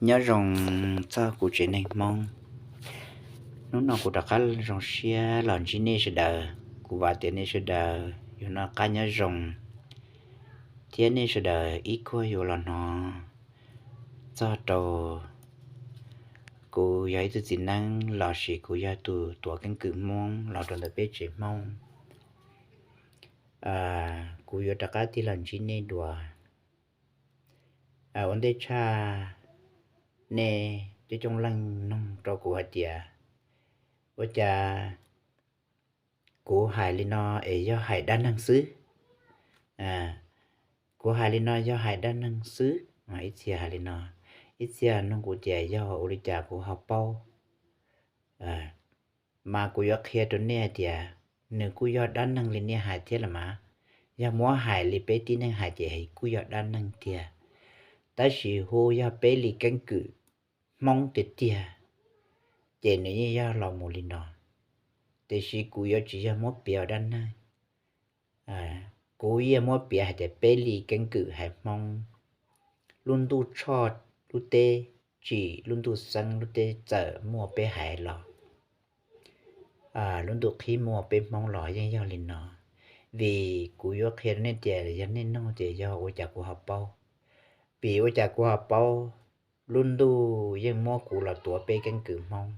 Nyob zoo txog kuv tsev neeg Hmoob. Hnub no kuv rov qab zoo siab los ntsib nej sawv daws. Kuv vam tias nej sawv daws yuav noj qab nyob zoo, thiab nej sawv daws ib kuag yuav los hnov txog rau kuv yog ib tug txiv neeb lossis kuv yog tus tuav keeb kwm Hmoob los rau ntawm peb tsev Hmoob. Kuv yuav rov qab tig los ntsib nej dua. Ua ntej tshaj, nej coob coob leej nug rau kuv hais tias, ua cas kuv hais li no es yog hais dab neeg xwb? Kuv hais li no yog hais dab neeg xwb? Ib txhia hais li no, ib txhia nug kuv tias yog ua li cas kuv ho paub. Mas kuv yuav qhia rau nej hais tias, nws kuj yog dab neeg li nej hais thiab los mas. Yog muab hais li peb tib neeg hais ces kuj yog dab neeg tiag, tab sis hu yog peb li keeb kwm Hmoob tiag tiag, ces nws yeej yog los mus li no. Tiam sis kuv yuav tsis yog muab piav ua dab neeg, kuv yeej muab piav hais tias peb li keeb kwm haiv Hmoob, lub ntuj tshoj lub teb tsim, lub ntuj xeeb lub teb txawm muaj peb haiv los, lub ntuj qhib muaj peb Hmoob los yeej yog li no. Vim kuv yuav qhia rau nej tias yog nej nug tias yog ua cas kuv ho paub, vim ua cas kuv ho paub, lub ntuj yeej muab kuv los tuav peb keeb kwm Hmoob.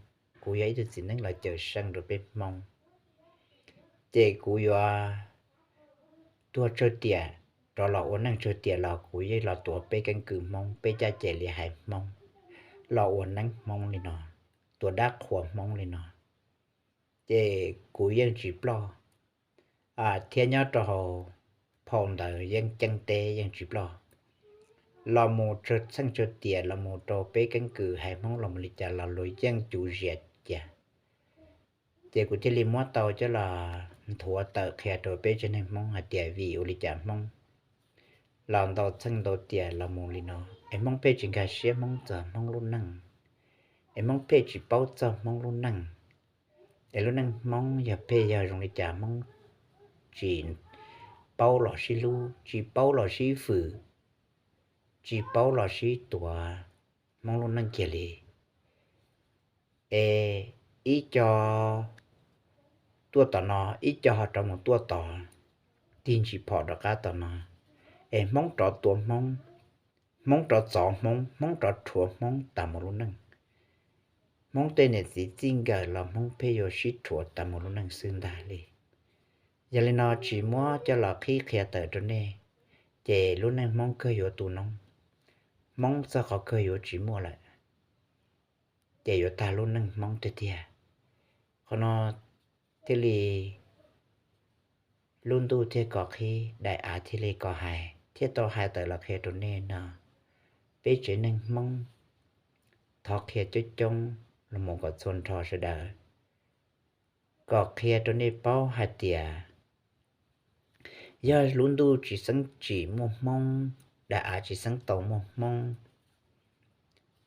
Kuv yog ib tug txiv neeb los cawm seej rau peb Hmoob, ces kuv yuav tuag tsawg tiam, rov los ua neej tsawg tiam los kuv yeej los tuav peb keeb kwm Hmoob, peb caj ces li haiv Hmoob, los ua neeb Hmoob li no, tuav dab qhuas Hmoob li no. Ces kuv yeej tsis ploj, thiab nyob rau hauv phau ntawv yeej ceeb teb yeej tsis ploj. Los mus tsawg txheej tsawg tiam los mus rau peb keeb kwm haiv Hmoob los mus li cas los luag yeej cuv zias cia. Ces kuv thiaj li muab tau coj los nthuav tawm qhia rau peb tsev neeg Hmoob hais tias vim ua li cas Hmoob los ntau txheej ntau tiam los mus li no, es Hmoob pheej tsis nkag siab Hmoob txog Hmoob lub neej, es Hmoob pheej tsis paub txog Hmoob lub neej, es lub neej Hmoob yog pheej yog zoo li cas Hmoob tsis paub los sib hlub, tsis paub los sib fwm, tsis paub los sib tuav Hmoob lub neej kiag li. Es ib co tuaj tom no, ib co ho rov mus tuaj tod, tig ntsis phom rov qab tom no, es Hmoob rov tua Hmoob, Hmoob rov txov Hmoob, Hmoob rov rhuav Hmoob tas mus lub neej. Hmoob tej niam txiv txij nkawm los Hmoob pheej yuav sib rhuav tas mus lub neej xwb ntag li. Yog li no tsis muab coj los qhib qhia tawm rau nej, ces lub neej Hmoob kawg yuav tu noob, Hmoob txog qhov kawg yuav tsis muaj lawm, ces yuav tag lub neej Hmoob tiag tiag. Qhov no thiaj li lub ntuj thiaj kom qhib, daim av thiaj li kom hais, thiaj tau hais tawm los qhia rau nej no. Peb tsev neeg Hmoob thov qhia coob coob los mus kom txhua nrho sawv daws, kom qhia rau nej paub hais tias yog lub ntuj tsis xeeb tsim muaj Hmoob, daim av tsis xeeb tau muaj Hmoob,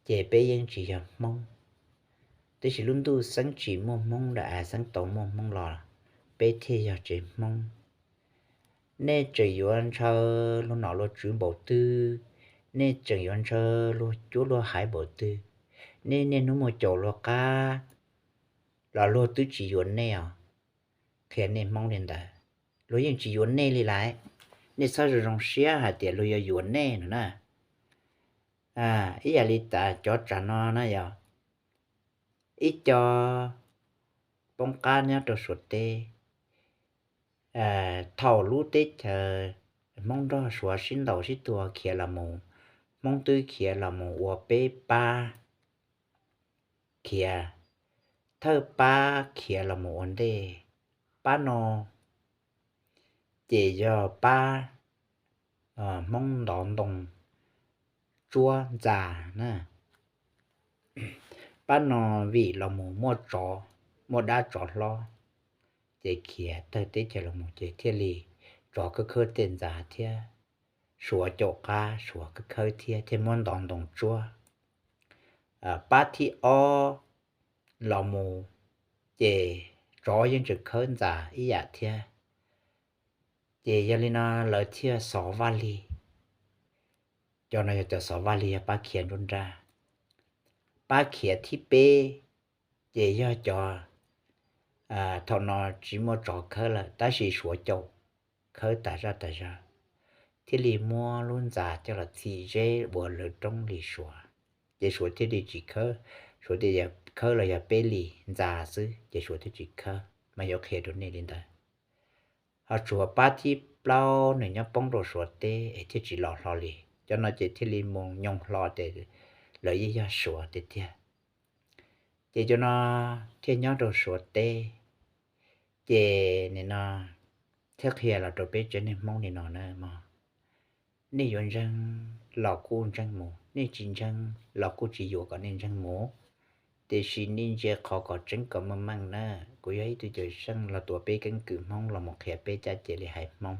ces peb yeej tsis yog Hmoob. Tiam sis lub ntuj xeeb tsim muaj Hmoob, daim av xeeb tau muaj Hmoob los peb thiaj yog tsev Hmoob. Nej tseem yuav ntshaw luag nom luag tswv npaum twg, nej tseem yuav ntshaw luag cuab luag haiv npaum twg, nej niaj hnub mus caum luag qab los luag twb tsis yuav nej os. Qhia nej Hmoob li ntawd, luag yeej tsis yuav nej li lawm. Nej txhob zoo zoo siab hais tias luag yuav yuav nej no na. Ib yam li tas cov tsam no na yog ib co poob qab nyob rau Suav teb. Thaum lub teb chaws Hmoob nrog Suav sib ntaus sib tua khiav los mus, Hmoob twb khiav los mus ua peb pab khiav, thawj pab khiav los mus ua ntej, pab no ces yog pab Hmoob ntov ntoo tsuab ntxa na. Pab no vim los mus muaj tsov, muaj dab tsov hlob, ces khiav tawg teb chaws los mus ces thiaj li tsov khawb khawb tej ntxa thiab, Suav caum qab Suav khawb khawb thiab thiaj muab ntov ntoo tsuab. Pab thib ob los mus ces tsov yeej tseem khawb ntxa ib yam thiab. Ces yog li no lawv thiaj xov vaj lig. Cov no yog cov xov vaj lig, yog pab khiav nruab nrab. pab khiav thib peb, ces yog cov, thaum no tsis muaj tsov khawb lawm tab sis Suav caum khawb tas zaj tas zog, thiaj li muab lub ntxa coj los txhim zeb ua lawv roob li Suav. Ces Suav thiaj li tsis khawb, Suav tias yog khawb los yog peb li ntxa xwb ces Suav thiaj tsis khawb mas yuav qhia rau nej li ntawd. Ho tsuas pab thib plaub nws nyob poob rau Suav teb es thiaj tsis los hlo li. Cov no ces thiaj li mus nyoog hlo tias lawv yeej yog Suav tiag tiag. Ces cov no thiaj nyob rau Suav teb. Ces nim no thiaj qhia los rau peb tsev neeg Hmoob li no na mog. Nej yuav ntseeg los kuj ntseeg mus, nej tsis ntseeg los kuj tsis yuam kom nej ntseeg mus, tiam sis nej ntsia qhov kom tseeb kom meej meej na. Kuv yog ib tug cawm seej los tuav peb keeb kwm Hmoob los mus qhia peb caj ces li haiv Hmoob,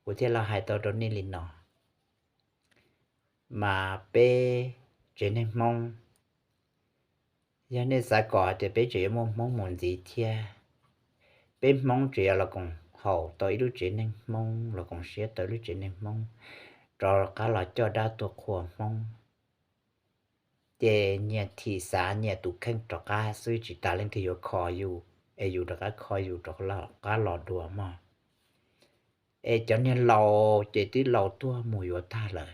kuv thiaj los hais tau rau nej li no. Mas peb tsev neeg Hmoob, yog nej xav kom hais tias peb tseem yuav muaj Hmoob mus ntxiv thiab, peb Hmoob tseem yuav los koom haum tau ib lub tsev neeg Hmoob, los koom siab tau ib lub tsev neeg Hmoob, rov qab los coj dab tuaj qhua Hmoob, ces nyias thim xav nyias tus kheej rov qab xwb, tsis tas leej twg yuav kho yus es yus rov qab kho yus rov qab los dua mog. Es cov niag laus ces twb laus tuag mus yuav tag lawm,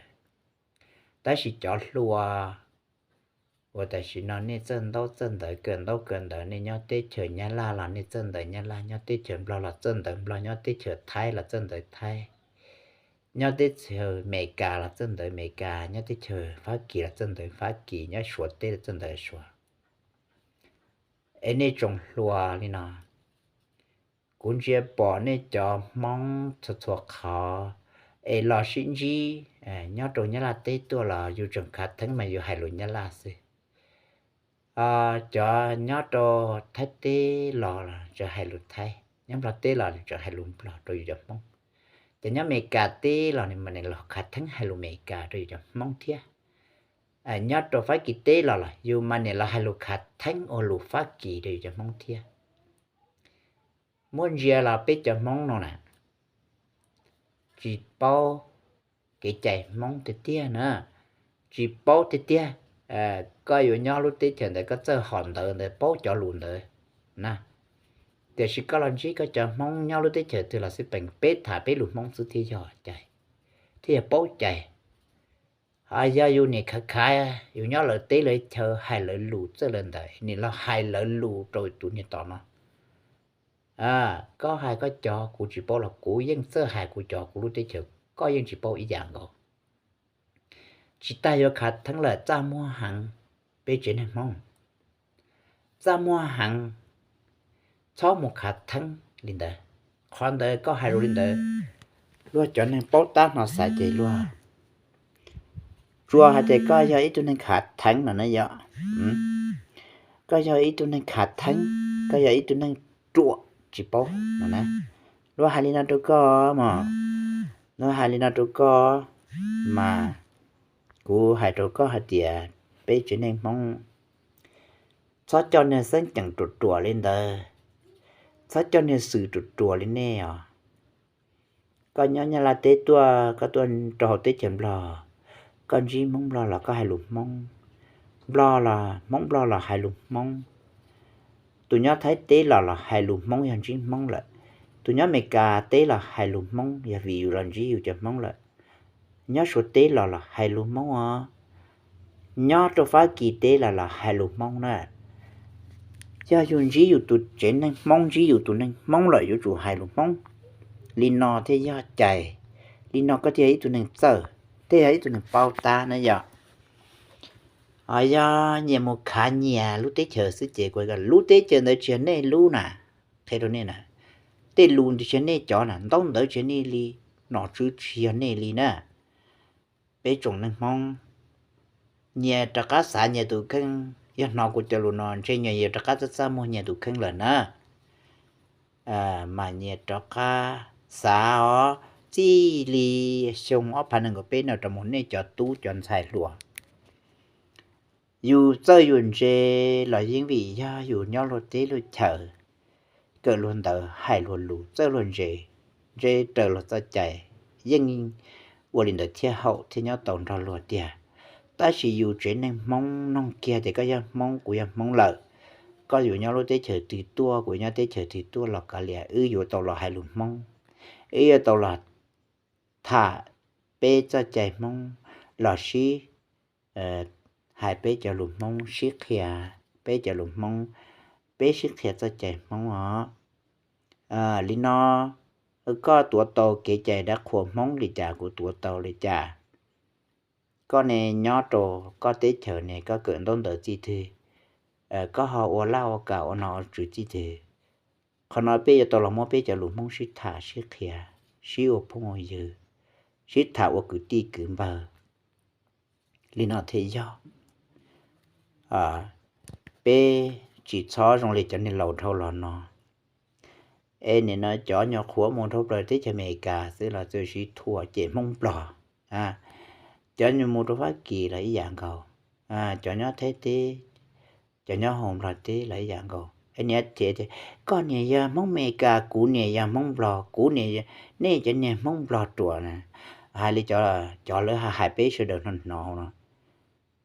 tab sis cov hluas uas tam sim no nej txawj ntaub txawj ntawv kawm ntaub kawm ntawv, nej nyob teb chaws Nyab Laj los nej txawj ntawv Nyab Laj, nyob teb chaws Nplog los txawj ntawv Nplog, nyob teb chaws Thaib los txawj ntawv Thaib, nyob teb chaws Amelikas los txawj ntawv Amelikas, nyob teb chaws Fab Kis los txawj ntawv Fab Kis, nyob Suav teb los txawj ntawv Suav. Es nej tsoom hluas li no, kuv ntsia pom nej cov Hmoob txhua txhua qhov es los sib ntsib, nyob rau Nyab Laj teb tuaj los yus tseem khav theeb mas yus hais lus Nyab Laj xwb. Cov nyob rau Thaib teb los tseem hais lus Thaib, nyob Nplog teb los tseem hais lus Nplog rau yus cov Hmoob. Ces nyob Amelikas teb los nws mas nws los khav theeb hais lus Amelikas rau yus cov Hmoob thiab. Nyob rau Fab Kis teb los los yus mas nws los hais lus khav theeb ua lus Fab Kis rau yus cov Hmoob thiab. Muab ntsia los peb cov Hmoob no na, tsis paub kev cai Hmoob tiag tiag na, tsis paub tiag tiag. Koj yuav nyob lub teb chaws ntawd koj txawj hom ntawv ntawd paub cov lus ntawd na, tiam sis koj los ntsib koj cov Hmoob nyob lub teb chaws twg los xij peem peb tham peb lus Hmoob xwb thiaj yog cai, thiaj yog paub cai. Yog yus nim khav khav, yus nyob lawv teb lawv chaw hais lawv lus txawj lawv ntawd, nim los hais lawv lus rau tus niag tom no. Koj hais koj cov kuv tsis paub los kuv yeej txawj hais kuv cov kuv lub teb chaws, koj yeej tsis paub ib yam nkaus. Tsis tas yuav khav theeb lawm, txaj muag heev peb tsev neeg Hmoob. Txaj muag heev, txhob mus khav theeb li ntawd. Qhov ntawd koj hais lus li ntawd, luag cov neeg paub tab hnov xav ces luag tsuas hais tias koj yog ib tug neeg khav theeb no na yom. Koj yog ib tug neeg khav theeb, koj yog ib tug neeg ruam tsis paub no na. Luag hais li no rau koj mas, luag hais li no rau koj mas, kuv hais rau koj hais tias peb tsev neeg Hmoob txhob coj niag xeeb ceem ruam ruam li ntawd, txhob coj niag xwm ruam ruam li nej os. Koj nyob Nyab Laj teb tuaj, koj tuaj rau hauv teb chaws Nplog, koj ntsib Hmoob Nplog los koj hais lus Hmoob, Nplog los Hmoob Nplog los hais lus Hmoob. Tus nyob Thaib teb los los hais lus Hmoob yog ntsib Hmoob lawm. Tus nyob Amelikas teb los hais lus Hmoob yog vim yus los ntsib yus cov Hmoob lawm. Nyob Suav teb los los hais lus Hmoob os. Nyob rau Fab Kis teb los los hais lus Hmoob na. Yog yus ntsib yus tus tsev neeg Hmoob, ntsib yus tus neeg Hmoob lawm yuav tsum hais lus Hmoob. Li no thiaj yog cai, li no koj thiaj yog ib tug neeg txawj, thiaj yog ib tug neeg paub tab na yom. Ho yog nyias mus khav nyias lub teb chaws xwb ces kuv hais koj lub teb chaws ntawd tsis yog nej lub na, qhia rau nej na. Tej lus ntawd tsis yog nej cov na, ntaub ntawv tsis yog nej li, nom tswv tsis yog nej li na. Peb tsoom neeg Hmoob, nyias rov qab xav nyias tus kheej, yog hnov kuv cov lus no ntshe nyias yuav rov qab txaj txaj muag nyias tus kheej lawm na. Mas nyias rov qab xav os, txij li xyoo ob phav nees nkaum peb no rau mus nej cov tub cov ntxhais hluas, yus txawj yus ntse los yeej vim yog yus nyob luag teb luag chaws, kawm luag ntawv, hais luag lus, txawj luag ntse, ntse raws luag txoj cai, yeej ua li ntawd thiaj haum thiaj nyob tau nrog luag tiag. Tab sis yus tsev neeg Hmoob, noog kiag tias koj yog Hmoob, kuv yog Hmoob lawm, koj yuav nyob lub teb chaws twg tuaj, kuv yuav nyob teb chaws twg tuaj los kav liam, wb yuav tau los hais lus Hmoob, wb yuav tau los tham peb txoj cai Hmoob, los sib hais peb cov lus Hmoob, sib qhia peb cov lus Hmoob, peb sib qhia txoj cai Hmoob os. Li no, koj tuav tau kev cai dab qhuas Hmoob li cas, kuv tuav tau li cas. Koj ne nyob rau koj teb chaws ne koj kawm ntaub ntawv txij twg, koj ho ua laj ua kam ua nom ua tswv txij twg. Qhov no peb yuav tau los muab peb cov lus Hmoob sib tham sib qhia, sib ua phooj ua ywg, sib tham ua kwv tij kwv npawg. Li no thiaj yog. Peb tsis txhob zoo li cov niag laus dhau los no. Es nim no cov nyuam qhuav mus dhau plaws teb chaws Amelikas xwb los txawm sib thuam cem Hmoob Nplog. Cov nyuam mus rau Fab Kis los ib yam nkaus, cov nyob Thaib teb, cov nyob hauv Nplog teb los ib yam nkaus. Es niam tias, koj niam yog Hmoob Amelikas, kuv niam yog Hmoob Nplog, kuv niam, nej cov niag Hmoob Nplog ruam na. Hais li cov, cov lawv hais peb sawv daws hnov hnov no,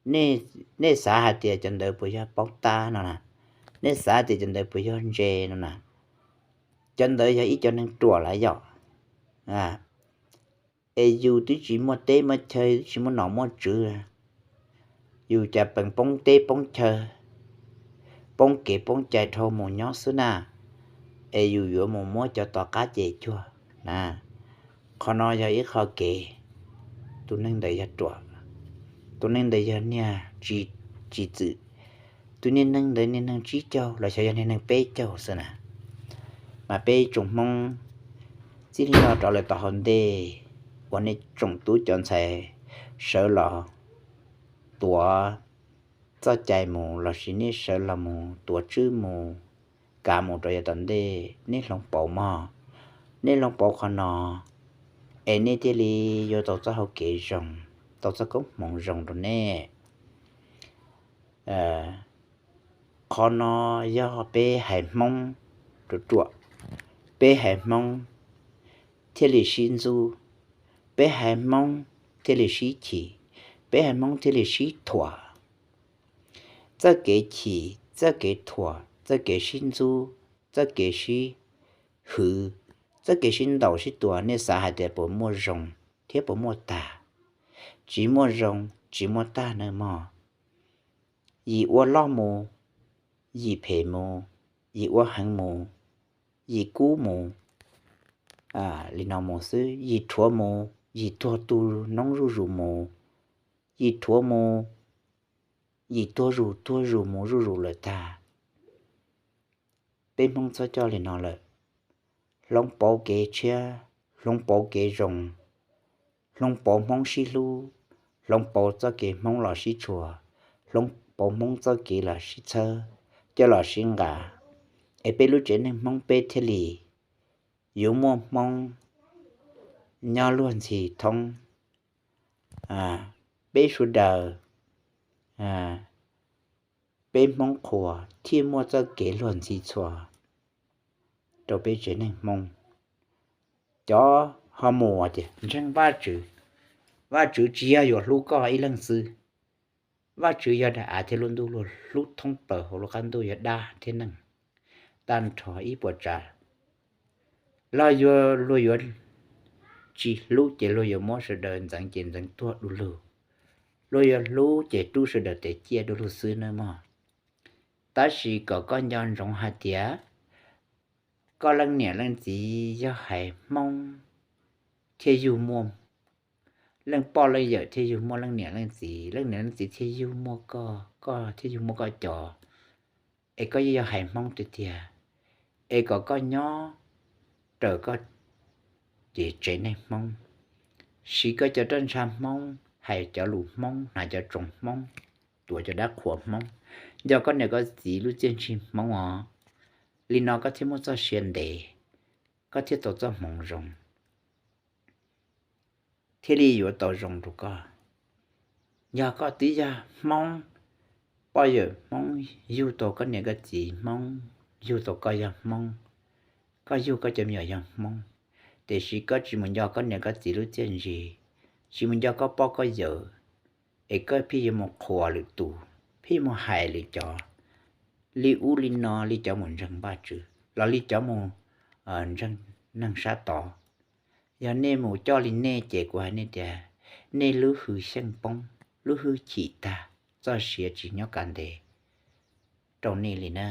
nej xav hais tias cov ntawd puas yog paub tab no na? Nej xav tias cov ntawd puas yog ntse no na? Cov ntawd yog ib co neeg ruam lawm yom. Es yus twb tsis muaj teb muaj chaw, twb tsis muaj nom muaj tswv, yus cas peem poob teb poob chaw, poob kev poob cai dhau mus nyob xwb na, es yus yuav mus muab cov tom qab ces cuag na. Qhov no yog ib qho kev, tus neeg ntawd yog ruam, tus neeg ntawd yog niag tsis txwm, tus niag neeg ntawd niag neeg tsib caug los xyov yog niag neeg peb caug xwb na. Mas peb tsoom Hmoob txij li no rov lawm tom hauv ntej uas nej tsoom tub cov ntxhais sawv los tuav txoj cai mus lossis nej sawv los mus tuav tswb mus, kav mus rau yav tom ntej, nej hloov pauv mog. Nej hloov pauv qhov no, es nej thiaj li yuav tau txoj hau kev zoo, tau txoj koob hmoov zoo rau nej. Qhov no yog peb haiv Hmoob ruam ruam, peb haiv Hmoob thiaj li sib ntxub, peb haiv Hmoob thiaj li sib chim, peb haiv Hmoob thiaj li sib thuam. Txoj kev chim, txoj kev thuam, txoj kev sib ntxub, txoj kev sib hwv, txoj kev sib ntaus sib tua, nej xav hais tias puas muaj zoo thiab puas muaj tag? Tsis muaj zoo, tsis muaj tag nawb mog. Yim ua loj mus, yim phem mus, yim ua heev mus, yim kub mus, li no mus xwb, yim rhuav mus, yim tuag tu noob zuj zus mus, yim rhuav mus, yim tuag zus tuag zus mus zuj zus lawm tag. Peb Hmoob txhob coj li no lawm. Hloov pauv kev tshiab, hloov pauv kev zoo, hloov pauv Hmoob sib hlub, hloov pauv txoj kev Hmoob los sib tshua, hloov pauv Hmoob txoj kev los sib txhawb, coj los sib nqa, es peb lub tsev neeg Hmoob peb thiaj li yuav muaj Hmoob nyob luag ntxhi thoob. Peb sawv daws, peb Hmoob qhuas thiaj muaj txoj kev luag ntxhi txhua rau peb tsev neeg Hmoob. Cov ho mus tias ntseeg Vajtswv, Vajtswv tsis yog yuav hlub koj ib leeg xwb. Vajtswv yog daim av thiab lub ntuj, luag hlub thoob plaws hauv lub qab ntuj yog dab thiab neeg tag nrho ib puas tsav. Los yog luag yuav tsis hlub ces luag yuav muab sawv daws ntxeev ces ntxeev tuag du lug. Luag yuav hlub ces rub sawv daws tes ciaj du lug xwb nawb mog. Tab sis kom koj nco ntsoov hais tias koj leej niam leej txiv yog haiv Hmoob thiaj yug muaj leej poj leej yawm, thiaj yug muaj leej niam leej txiv, leej niam leej txiv thiaj yug muaj koj, koj thiaj yug muaj koj cov, es koj yeej yog haiv Hmoob tiag tiag. Es kom koj nyob raws koj ces tsev neeg Hmoob, siv koj cov roj ntsha Hmoob, hais cov lus Hmoob, hnav cov tsoos Hmoob, tuav cov dab qhuas Hmoob, nco koj niam koj txiv lub txiaj ntsig Hmoob os. Li no koj thiaj muaj txoj sia ntev, koj thiaj tau txoj hmoov zoo, thiaj li yuav tau zoo rau koj. Yog koj twb yog Hmoob, poj yawm Hmoob, yug tau koj niam koj txiv Hmoob, yug tau koj yog Hmoob, koj yug koj cov me nyuam yog Hmoob, tiam sis koj tsis mus nco koj niam koj txiv lub txiaj ntsig, tsis mus nco koj poj koj yawm, es koj pheej yuav mus qhuas lwm tus, pheej mus hais li cov li ub li no, li cov mus ntseeg Vajtswv los li cov mus ntseeg neeg sab tod. Yog nej mus coj li nej ces kuv hais nej tias nej lub hwj xyeej poob, lub hwj chim tag, txoj sia tsis nyob kaj ntev rau nej li na.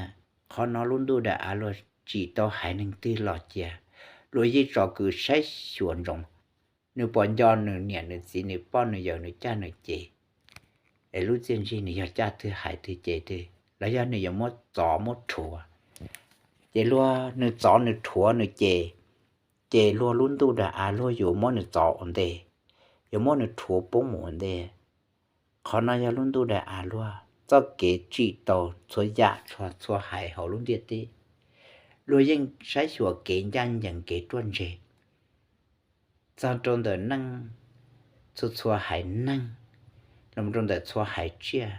Qhov no lub ntuj dag av luag tsim tau haiv neeg twg los cia, luag yeej tsom kwm saib xyuas ntsoov. Nws puas nco nws niam nws txiv nws poj nws yawm nws caj nws ces, es lub txiaj ntsig nws yog caj twg haiv twg ces twg los yog nws yuav muab txov muab rhuav, ces luag nws txov nws rhuav nws ces, ces luag lub ntuj dag av luag yuav muab nws txov ua ntej, yuav muab nws rhuav poob mus ua ntej. Qhov no yog lub ntuj dag av luag txoj kev tsim tau txhua yam txhua txhua haiv hauv lub ntiaj teb. Luag yeej saib xyuas kev ncaj ncees kev ruaj ntseg txog rau ntawm neej, txhua txhua haiv neeg, los rau ntawm txhua haiv tsiaj,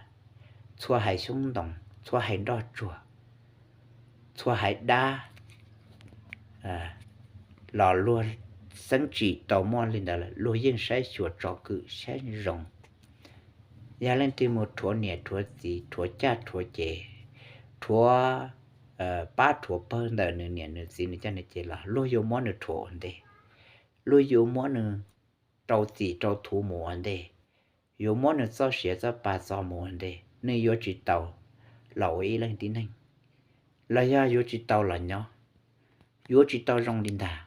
txhua haiv xyoob ntoo, txhua haiv nroj tsuag, txhua haiv dab los luag xeeb tsim tau muaj li ntawd lawm luag yeej saib xyuas tsom kwm saib zoo. Yog leej twg mus rhuav niam rhuav txiv rhuav caj rhuav ces, rhuav pab rhuav pawg ntawm nws niam nws txiv nws caj nws ces los luag yuav muab nws rhuav ua ntej, luag yuav muab nws rau txim rau thuv mus ua ntej, yuav muab nws txoj sia txoj pa txo mus ua ntej, nws yuav tsis tau los ua ib leej tib neeg, los yog yuav tsis tau los nyob, yuav tsis tau zoo li ntag.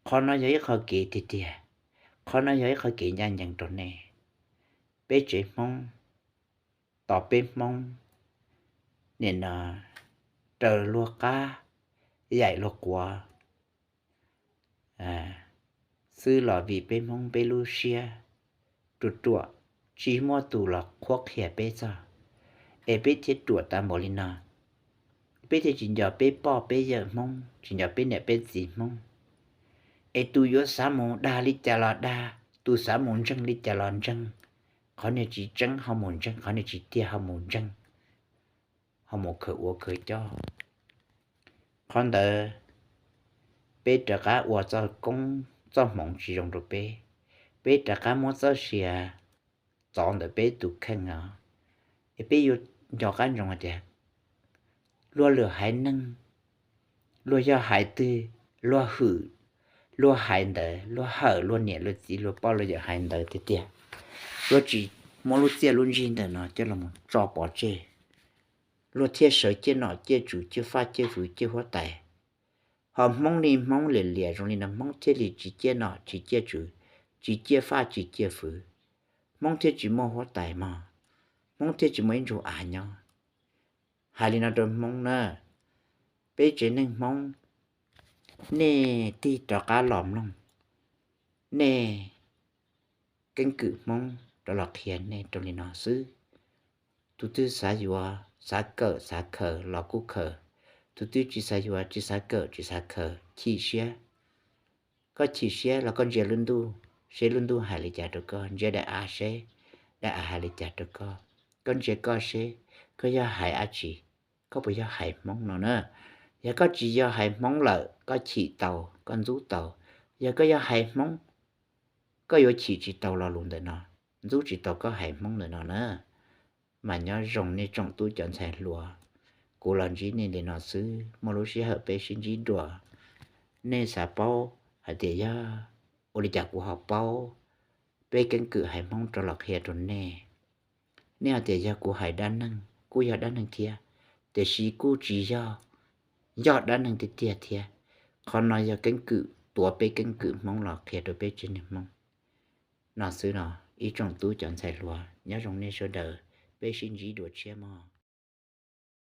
Qhov no yog ib qho kev tiag tiag, qhov no yog ib qho kev ncaj ncees rau nej. Peb tsev Hmoob, tos peb Hmoob, nim no raws luag qab, yaim luag quav xwb los vim peb Hmoob peb lub siab ruam ruam, tsis muaj tus los qhuab qhia peb txog, es peb thiaj ruam tas npaum li no. Peb thiaj tsis nco peb poj peb yawm Hmoob, tsis nco peb niam peb txiv Hmoob. Es tus yuav xav mus dag li cas los dag, tus xav mus ntseeg li cas los ntseeg, qhov niag tsis tseeb ho mus ntseeg, qhov niag tsis tiag ho mus ntseeg, ho mus khaws ua khaws coj. Qhov ntawd peb rov qab ua txoj koob txoj hmoov tsis zoo rau peb, peb rov qab muab txoj sia txov ntawm peb tus kheej os. Es peb yuav nco qab ntsoov hais tias luag lwm haiv neeg, luag yog haiv twg, luag hwm, luag hais ntawd, luag hawm luag niam luag txiv luag poj luag yawm hais ntawd tiag tiag, luag tsis muab lub txiaj lub ntsig ntawm no coj los tso pov tseg, luag thiaj sawv ciaj nom ciaj tswv ciaj faj ciaj fwv ciaj huab tais. Ho Hmoob li Hmoob liam liam zoo li no Hmoob thiaj li tsis ciaj nom tsis ciaj tswv, tsis ciaj faj tsis ciaj fwv, Hmoob thiaj tsis muaj huab tais mog, Hmoob thiaj tsis muaj ib ntsug av nyob. Hais li no rau Hmoob na, peb tsev neeg Hmoob, nej tig rov qab los mloog, nej keeb kwm Hmoob rov los qhia nej rau li no xwb. Tus twg xav yuav xav kawm xav khaws los kuj khaws, tus twg tsis xav yuav tsis xav kawm tsis xav khaws chim siab. Koj chim siab los koj ntsia lub ntuj seb lub ntuj hais li cas rau koj, ntsia daim av seb daim av hais li cas rau koj, koj ntsia koj seb koj yog haiv dab tsi, koj puas yog haiv Hmoob no na. Yog koj tsis yog haiv Hmoob lawm koj chim tau koj ntxub tau, yog koj yog haiv Hmoob koj yuav chim tsis tau lo lus ntawm no, ntxub tsis tau koj haiv Hmoob ntawm no na. Mas nyob zoo nej tsoom tub cov ntxhais hluas, kuv los ntsib nej li no xwb, muaj lub sij hawm peb sib ntsib dua. Nej xav paub hais tias yog ua li cas kuv ho paub, peb keeb kwm haiv Hmoob rov los qhia rau nej. Nej hais tias yog kuv hais dab neeg, kuj yog dab neeg thiab, tiam sis kuj tsis yog, yog dab neeg tiag tiag thiab. Qhov no yog keeb kwm tuav peb keeb kwm Hmoob los qhia rau peb tsev neeg Hmoob no xwb no. Ib tsoom tub cov ntxhais hluas nyob zoo nej sawv daws, peb sib ntsib dua tshiab mog.